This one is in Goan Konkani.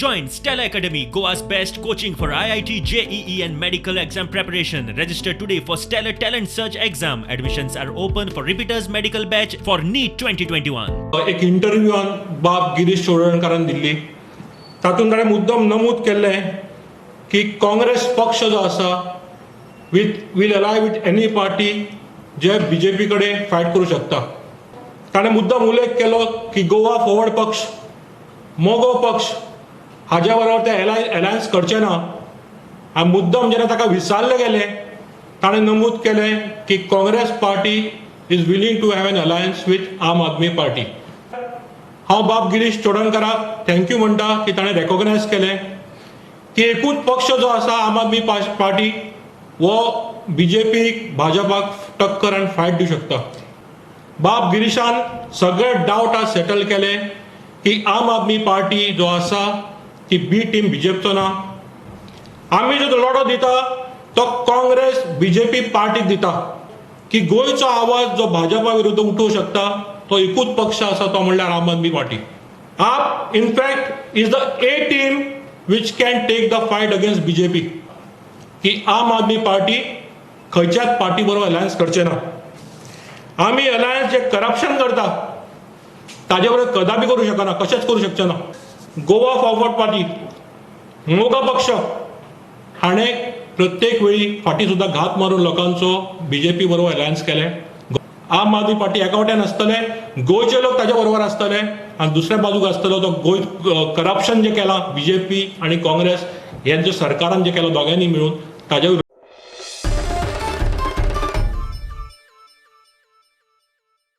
Join Stella Academy, Goa's best coaching for IIT, JEE, and medical exam preparation. Register today for Stellar Talent Search exam. Admissions are open for repeaters medical batch for NEET 2021. एक इंटरव्यूआन बाब गिरीश चोडणकारान दिल्ली, तातूंत ताणें मुद्दम नमूद केल्लें की काँग्रेस पक्ष जो आसा with will ally with any party J BJP कडेन फायट करूं शकता. ताणें मुद्दम उल्लेख केलो की गोवा फॉरवर्ड पक्ष, मगो पक्ष हाज्या बरोबर ते एलायन्स करचे ना. आनी मुद्दम जेन्ना ताका विचारलें गेलें, ताणें नमूद केलें की Congress party is willing to have an alliance with Aam Aadmi Party. हांव बाब गिरीश चोडणकाराक thank you म्हणटा की ताणें रेकॉग्नायज केलें की एकूच पक्ष जो आसा, आम आदमी पार्टी, हो बीजेपीक, भाजपाक टक्कर आनी फायट दिवं शकता. बाब गिरीशान सगळे डावट आज सेटल केले की आम आदमी पार्टी जो आसा ती बी टीम बीजेपीचो ना. आमी जो लढो दिता तो काँग्रेस बीजेपी पार्टीक दिता की गोंयचो आवाज जो भाजपा विरुद्ध उठोवंक शकता तो एकूच पक्ष आसा, तो म्हणल्यार आम Aadmi party. AAP in fact is the A team which can take the fight against BJP, की आम आदमी पार्टी खंयच्याच पार्टी बरोबर अलायन्स करचे ना. आमी अलायन्स जे करप्शन करता ताजे बरोबर कदापी करूं शकना, कशेंच करूं शकचे ना. गोवा फॉरवर्ड पार्टी, मोगा पक्ष हाणें प्रत्येक वेळी फाटीं सुद्दां घात मारून लोकांचो बीजेपी बरोबर अलायन्स केलें. आम आदमी पार्टी एका वटेन आसतले, गोंयचे लोक ताच्या बरोबर आसतले आनी दुसऱ्या बाजूक आसतलो तो गोंय करप्शन जें केलां बीजेपी आनी काँग्रेस हेंचे सरकारान जें केलां दोगांयनी मेळून, ताज्या